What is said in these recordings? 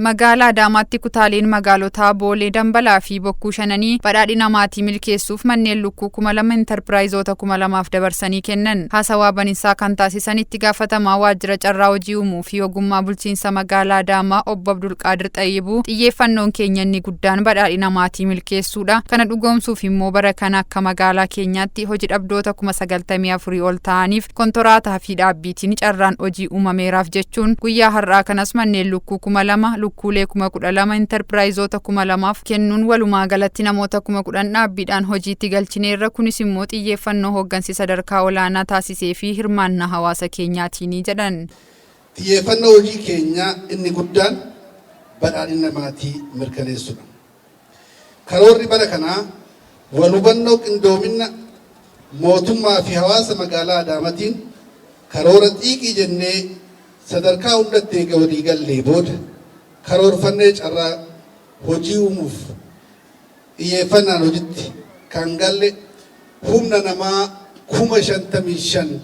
Magaalaa Adaamaatti kutaaleen magaalotaa Boolee Dambalaa fi Bokkuu Shananii badhaadhina maatii milkeessuuf manneen lukkuu 2000 intarpiraayizoota 2000f dabarsanii kennan. Haasawaa baninsaa kan taasisan itti gaafatamaa waajjira carraa hojii uumuu fi ogummaa bulchiinsa magaalaa Adaamaa obbo Abdulqaadir Xayyibuu xiyyeeffannoon keenya inni guddaan badhaadhina maatii milkeessuudha. Kana dhugoomsuuf immoo bara kana akka magaalaa keenyaatti hojii dhabdoota 94,000 ol ta'aniif kontoraataa fi dhaabbiitiin carraan hojii uumameeraaf jechuun guyyaa har'aa kanas manneen lukkuu 2000 lukkuulee 12,000 intarpiraayizoota 2000f kennuun walumaa galatti namoota 10,000 dhaabbiidhaan hojiitti galchineerra. Kunis immoo xiyyeeffannoo hooggansi sadarkaa olaanaa taasisee fi hirmaannaa hawaasa keenyaatiini jedhan. Xiyyeeffannoo hojii keenyaa inni guddaan badhaadhina maatii mirkaneessuudha. Karoorri bara kanaa wal hubannoo qindoomina mootummaa fi hawaasa magaalaa Adaamatiin karoora xiiqii jennee sadarkaa hundatti eega walii gallee booda karoorfannee carraa hojii uumuuf xiyyeeffannaan hojitti kan galle humna namaa 55,000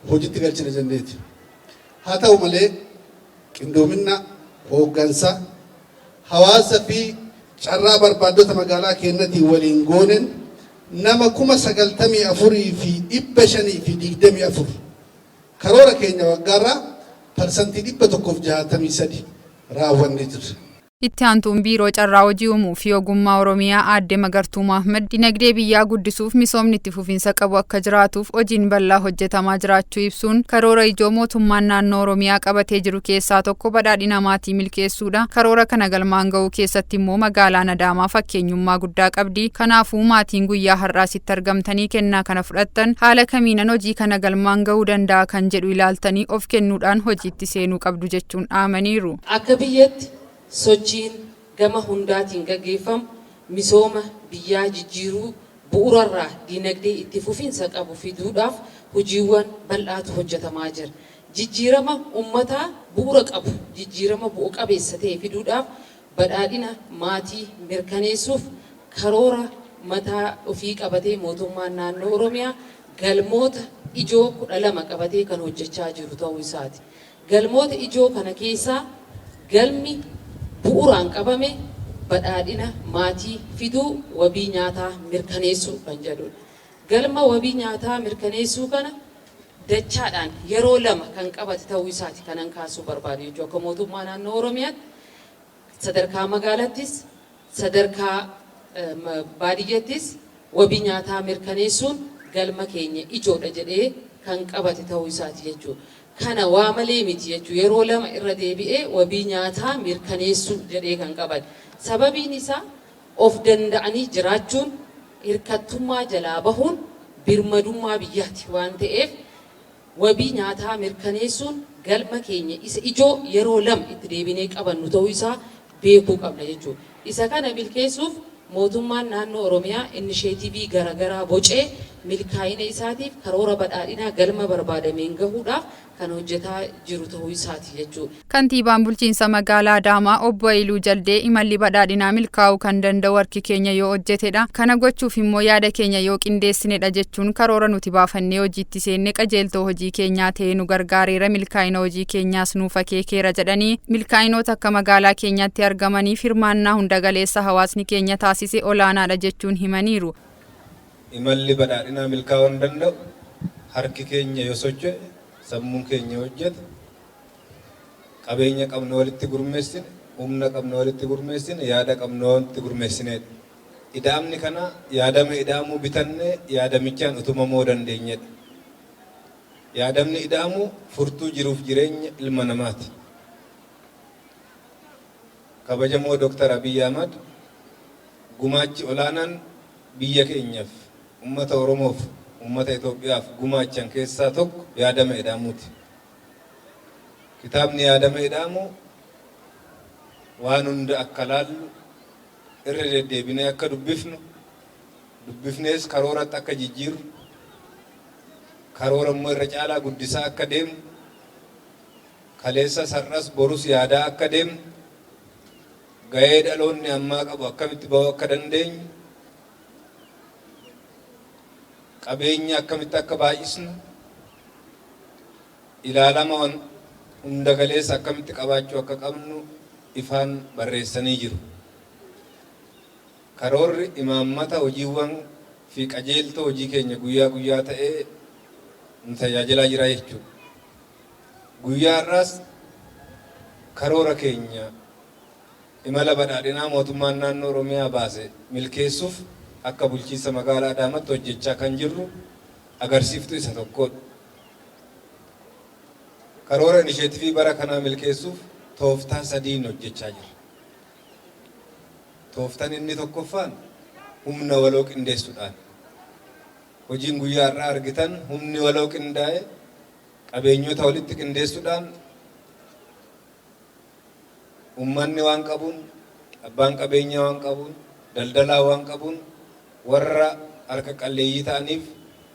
hojitti galchina jenneeti. Haa ta'u malee qindoomina hooggansa hawaasa fi carraa barbaaddota magaalaa keenyatiin waliin goonen nama 94,524 karoora keenya waggaarraa 163% raawwannee jirra. Itti aantuun biiroo carraa hojii uumuu fi ogummaa Oromiyaa aadde Magartuu Mahmad dinagdee biyyaa guddisuuf misoomni itti fufiinsa qabu akka jiraatuuf hojiin bal'aa hojjetamaa jiraachuu ibsuun karoora ijoo mootummaan naannoo Oromiyaa qabatee jiru keessaa tokko badhaadhina maatii milkeessuudha. Karoora kana galmaan ga'uu keessatti immoo magaalaan Adaamaa fakkeenyummaa guddaa qabdi. Kanaafuu maatiin guyyaa har'aa sitti argamtanii kennaa kana fudhattan haala kamiinan hojii kana galmaan ga'uu danda'a kan jedhu ilaaltanii of kennuudhaan hojiitti seenuu qabdu jechuun dhaamaniiru. Akka biyyatti sochiin gama hundaatiin gaggeeffamu misooma biyyaa jijjiiruu bu'uurarraa dinagdee itti fufiinsa qabu fiduudhaaf hojiiwwan bal'aatu hojjetamaa jira. Jijjiirama uummataa bu'uura qabu, jijjiirama bu'a qabeessa ta'e fiduudhaaf badhaadhina maatii mirkaneessuuf karoora mataa ofii qabatee mootummaan naannoo Oromiyaa galmoota ijoo 12 qabatee kan hojjechaa jiru ta'uu isaati. Galmoota ijoo kana keessaa galmi bu'uuraan qabame badhaadhina maatii fiduu wabii nyaataa mirkaneessuu kan jedhudha. Galma wabii nyaataa mirkaneessuu kana dachaadhaan yeroo lama kan qabate ta'uu isaati kanan kaasuu barbaadu jechuudha. Akka mootummaa naannoo Oromiyaatti sadarkaa magaalattis sadarkaa baadiyyattis wabii nyaataa mirkaneessuun galma keenya ijoodha jedhee kan qabate ta'uu isaati jechuudha. Kana waa malee miti jechuudha. Yeroo lama irra deebi'ee wabii nyaataa mirkaneessuu jedhee kan qabate. Sababiin isaa of danda'anii jiraachuun hirkattummaa jalaa bahuun birmadummaa biyyaati waan ta'eef wabii nyaataa mirkaneessuun galma keenya isa ijoo yeroo lama itti deebinee qabannu ta'uu isaa beekuu qabna jechuudha. Isa kana milkeessuuf mootummaan naannoo Oromiyaa inisheetivii garaagaraa bocee milkaa'ina isaatiif karoora badhaadhinaa galma barbaadameen gahuudhaaf kan hojjetaa jiru ta'uu isaati jechuudha. Kantiibaan bulchiinsa magaalaa Adaamaa obbo Ayiluu Jaldee imalli badhaadhinaa milkaa'uu kan danda'u harki keenya yoo hojjetedha. Kana gochuuf immoo yaada keenya yoo qindeessinedha jechuun karoora nuti baafannee hojiitti seenne qajeeltoo hojii keenyaa ta'ee nu gargaareera milkaa'ina hojii keenyaas nuuf akeekeera jedhanii milkaa'inoota akka magaalaa keenyaatti argamaniif hirmaannaa hunda galeessa hawaasni keenya taasise olaanaadha jechuun himaniiru. Imalli badhaadhinaa milkaa'uu hin danda'u harki keenya yoo socho'e sammuun keenya hojjete qabeenya qabnu walitti gurmeessine humna qabnu walitti gurmeessine yaada qabnu walitti gurmeessinedha. Ida'amni kana yaadama ida'amuu bitannee yaadamichaan utumamoo dandeenyedha. Yaadamni ida'amuu furtuu jiruuf jireenya ilma namaati. Kabajamoo Dr. Abiy Ahmad gumaachi olaanaan biyya keenyaaf uummata Oromoof uummata Itoophiyaaf gumaachan keessaa tokko yaadama ida'amuuti. Kitaabni yaadama ida'amu waan hunda akka laallu irra deddeebinee akka dubbifnu dubbifnees karooratti akka jijjiirru karoora immoo irra caalaa guddisaa akka deemnu kaleessa sar'as borus yaadaa akka deemnu ga'ee dhaloonni ammaa qabu akkamitti ba'uu akka dandeenyu qabeenya akkamitti akka baay'isnu ilaalama hunda galeessa akkamitti qabaachuu akka qabnu ifaan barreessanii jiru. Karoorri imaammata hojiiwwan fi qajeeltoo hojii keenya guyyaa guyyaa ta'ee nu tajaajilaa jira jechuudha. Guyyaa har'aas karoora keenya imala badhaadhinaa mootummaan naannoo Oromiyaa baase milkeessuuf akka bulchiinsa magaalaa Adaamaatti hojjechaa kan jirru agarsiiftuu isa tokkodha. Karoora inisheetifii bara kanaa milkeessuuf tooftaa sadiin hojjechaa jirra. Tooftaan inni tokkoffaan humna waloo qindeessuudhaan. Hojiin guyyaa har'aa argitan humni waloo qindaa'e qabeenyota walitti qindeessuudhaan uummanni waan qabuun, abbaan qabeenyaa waan qabuun, daldalaa waan qabuun warra harka qalleeyyii ta'aniif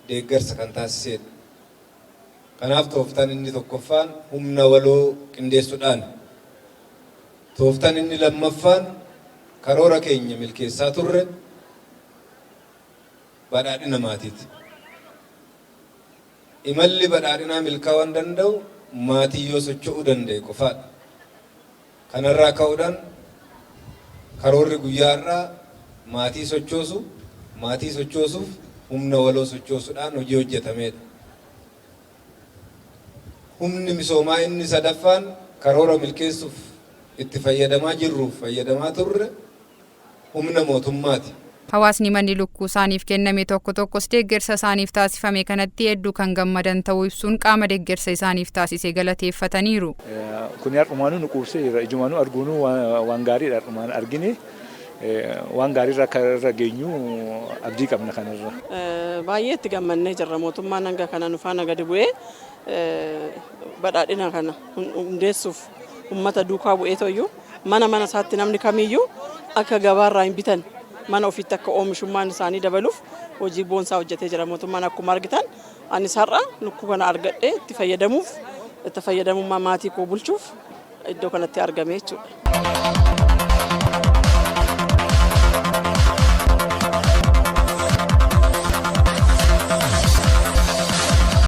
deeggarsa kan taasisedha. Kanaaf tooftaan inni tokkoffaan humna waloo qindeessuudhaan. Tooftaan inni lammaffaan karoora keenya milkeessaa turre badhaadhina maatiiti. Imalli badhaadhinaa milkaa'uu waan danda'u maatii yoo socho'uu danda'e qofaadha. Kanarraa ka'uudhaan karoorri guyyaa har'aa maatii sochoosu, maatii sochoosuuf humna waloo sochoosuudhaan hojii hojjetamedha. Humni misoomaa inni sadaffaan karoora milkeessuuf itti fayyadamaa jirruuf fayyadamaa turre humna mootummaati. Hawaasni manni lukkuu isaaniif kenname tokko tokkos deeggarsa isaaniif taasifame kanatti hedduu kan gammadan ta'uu ibsuun qaama deeggarsa isaaniif taasise galateeffataniiru. Kun har'umaanuu nu quubsee jira. Ijumaanuu arguunuu waan gaariidha, har'umaan argine waan gaariirra akka irra geenyu abdii qabna kanarra. Baay'ee itti gammannee jirra. Mootummaan hanga kana nu faana gadi bu'ee badhaadhina kana hundeessuuf uummata duukaa bu'ee toyyuu mana mana isaatti namni kamiyyuu akka gabaarraa hin bitan, mana ofiitti akka oomishummaan isaanii dabaluuf hojii boonsaa hojjetee jira mootummaan. Akkuma argitan anis har'a lukkuu kana argadhee itti fayyadamuuf, itti fayyadamummaa maatii koo bulchuuf iddoo kanatti argame jechuudha.